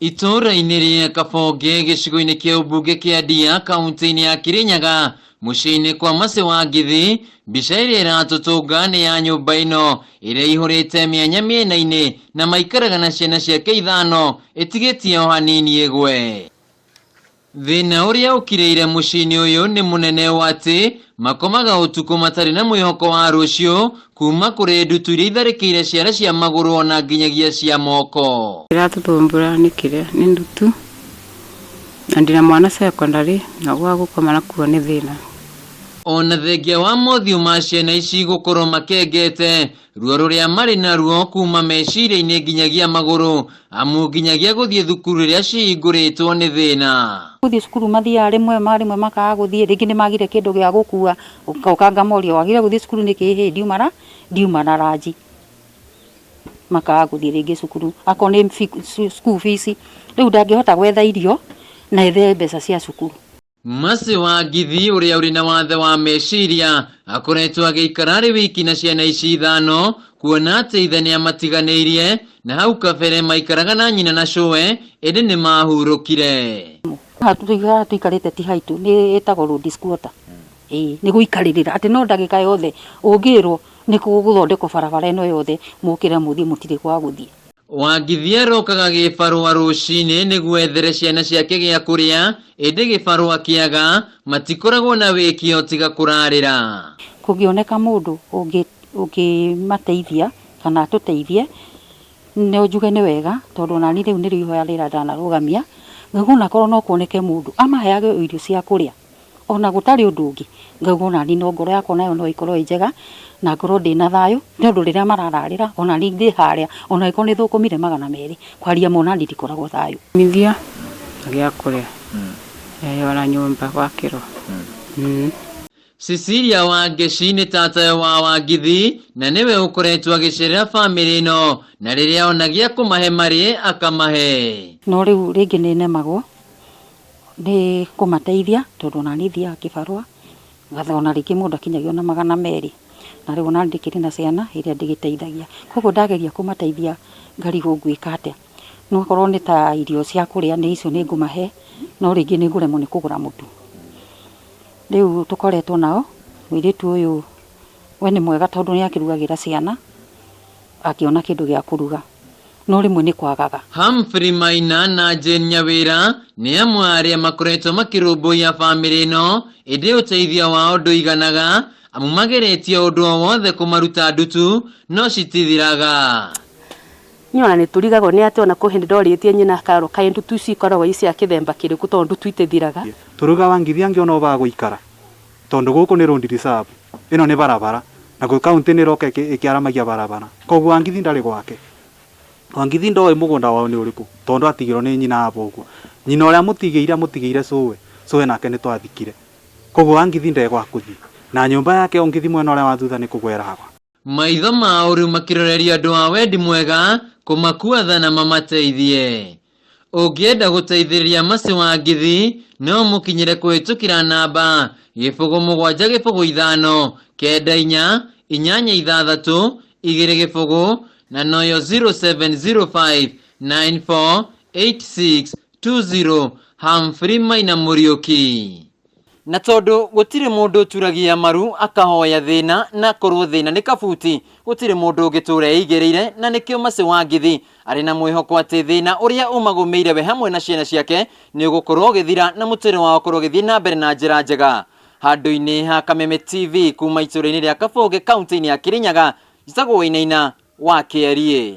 Itũũra-inĩ rĩa Kabonge gĩcigo-inĩ kĩa ũmbunge kĩa Ndia kaunti-inĩ ya Kirinyaga mũciĩ-inĩ kwa Mercy Wangithi, mbica ĩrĩa ĩratũtũnga nĩ ya nyũmba ĩno ĩrĩa ĩihũrĩte mĩanya mĩena-inĩ na maikaraga na ciana ciake ithano ĩtigĩtie o hanini ĩgwe. Thĩna ũrĩa ũkirĩire mũciĩ-inĩ ũyũ nĩ mũnene ũũ atĩ makomaga ũtukũ matarĩ na mwĩhoko wa rũciũ kuma kũrĩ ndutu iria itharĩkĩire ciara cia magũrũ ona nginyagia cia moko. Kĩratũthumbũra nĩ kĩrĩa nĩ ndutu na ndĩna mwana secondary na gwa gũkoma nakuo nĩ thĩna. Ona thengia wa mothiũ ma ciana ici gũkorwo makengete, ruo rũrĩa marĩ naruo kuma meciria-inĩ nginyagia magũrũ, amu nginyagia gũthiĩ thukuru rĩrĩa cihingũrĩtwo nĩ thĩna. Gũthiĩ cukuru mathiaga rĩmwe ma rĩmwe makaga gũthiĩ, rĩngĩ nĩ magire kĩndũ gĩa gũkua, ũgoka ngamoria wagire gũthiĩ cukuru nĩkĩ? Hĩ ndiuma na ndiuma na ranji. Makaga gũthiĩ rĩngĩ cukuru, akorwo nĩ school fees, rĩu ndangĩhota gwetha irio na ethe mbeca cia cukuru. Mercy Wangithi ũrĩa ũrĩ na wathe wa meciria akoretwo agĩikara arĩ wiki na ciana ici ithano kuona atĩ ithe nĩ amatiganĩirie na hau kabere maikaraga na nyina na cũwe ĩndĩ nĩ mahurũkire. Haha tũikarĩte ti haitũ nĩ ĩtagwo road squatter. Ĩĩ nĩ gũikarĩrĩra atĩ no ndagĩka yothe ũngĩrwo nĩ gũgũthondekwo barabara ĩno yothe mũkĩre mũthiĩ mũtirĩ gwa gũthiĩ. Wangithi arokaga gĩbarũa rũcinĩ nĩguo ethere ciana ciake gĩa kũrĩa, ĩndĩ gĩbarũa kĩaga, matikoragwo na wĩki o tiga kũrarĩra. Kũngĩoneka mũndũ ũngĩmateithia kana atũteithie, no njuge nĩ wega tondũ ona niĩ rĩu nĩrĩo ihoya rĩrĩa ndanarũgamia, ngauga ona korwo no kuoneke mũndũ amaheage o irio cia kũrĩa. Ona gũtarĩ ũndũ ũngĩ, ngauga ona niĩ no ngoro yakwa nayo no ĩkorwo ĩ njega, na ngorwo ndĩna thayũ, nĩ ũndũ rĩrĩa marararĩra ona niĩ ndĩ harĩa, ona angĩkorwo nĩ thũkũmire 200, kwaria ma ona niĩ ndikoragwo thayũ. Mithia na gĩa kũrĩa, ona nyũmba gwakĩrwo. Cecilia Wangeci nĩ tatawe wa Wangithi na nĩwe ũkoretwo agĩcerera bamĩrĩ ĩno na rĩrĩa ona gĩa kũmahe marĩe akamahe. No rĩu rĩngĩ nĩ nemagwo nĩ kũmateithia tondũ ona niĩ thiaga kĩbarũa, ona rĩngĩ mũndũ akinyagia ona 200, na rĩu ona niĩ ndĩkĩrĩ na ciana iria ndĩgĩteithagia. Koguo ndageria kũmateithia ngarigwo ngwĩka atĩa. No okorwo nĩ ta irio cia kũrĩa nĩ icio nĩ ngũmahe, no rĩngĩ nĩ ngũremwo nĩ kũgũra mũtu. Rĩu tũkoretwo nao, mũirĩtu ũyũ we nĩ mwega tondũ nĩ akĩrugagĩra ciana, akĩona kĩndũ gĩa kũruga. No rĩmwe nĩ kwagaga. Humphrey Maina na Jane Nyawĩra nĩ amwe a arĩa makoretwo makĩrũmbũiya bamĩrĩ ĩno, ĩndĩ ũteithio wao ndũiganaga amu mageretie ũndũ o wothe kũmaruta ndutu no citithiraga. Niĩ ona nĩ tũrigagwo nĩ atĩ ona kwĩ hĩndĩ ndorĩtie nyina akarorwo kaĩ ndutu ici ikoragwo i cia kĩthemba kĩrĩkũ tondũ ndutu itithiraga. Tũrauga Wangithi angĩona o va gũikara tondũ gũkũ nĩ road reserve, ĩno nĩ barabara na county nĩ ĩroka ĩkĩaramagia barabara koguo Wangithi ndarĩ gwake. Wangithi ndoĩ mũgũnda wao nĩ ũrĩkũ tondũ atigirwo nĩ nyina aba ũguo. Nyina ũrĩa amũtigĩire amũtigĩire cũwe, cũwe nake nĩ twathikire. Koguo Wangithi nde gwa kũthiĩ. Na nyũmba yake ũngĩthiĩ mwena ũrĩa wa thutha nĩ kũgwa ĩragwa. Maitho mao rĩu makĩrorerio andũ a wendi mwega kũmakua tha na mamateithie. Ũngĩenda gũteithĩrĩria Mercy Wangithi no ũmũkinyĩre kũhĩtũkĩra namba 0 7 0 5 9 4 8 6 2 0 na noyo 0705 94 86 20 Humphrey Maina Mũriũki. Na tondũ gũtirĩ mũndũ ũturagia maru akahoya thĩna na korwo thĩna nĩ kabuti, gũtirĩ mũndũ ũngĩtũra eigĩrĩire na nĩkĩo Mercy Wangithi arĩ na mwĩhoko atĩ thĩna ũrĩa ũmagũmĩire we hamwe na ciana ciake nĩ ũgũkorwo ũgĩthira na mũtũrĩre wao ũkorwo ũgĩthiĩ na mbere na njĩra njega. Handũ-inĩ ha Kameme TV kuma itũra-inĩ rĩa Kabũngĩ kaunti-inĩ ya Kirinyaga, njĩtagwo Wainaina wa Kĩeriĩ.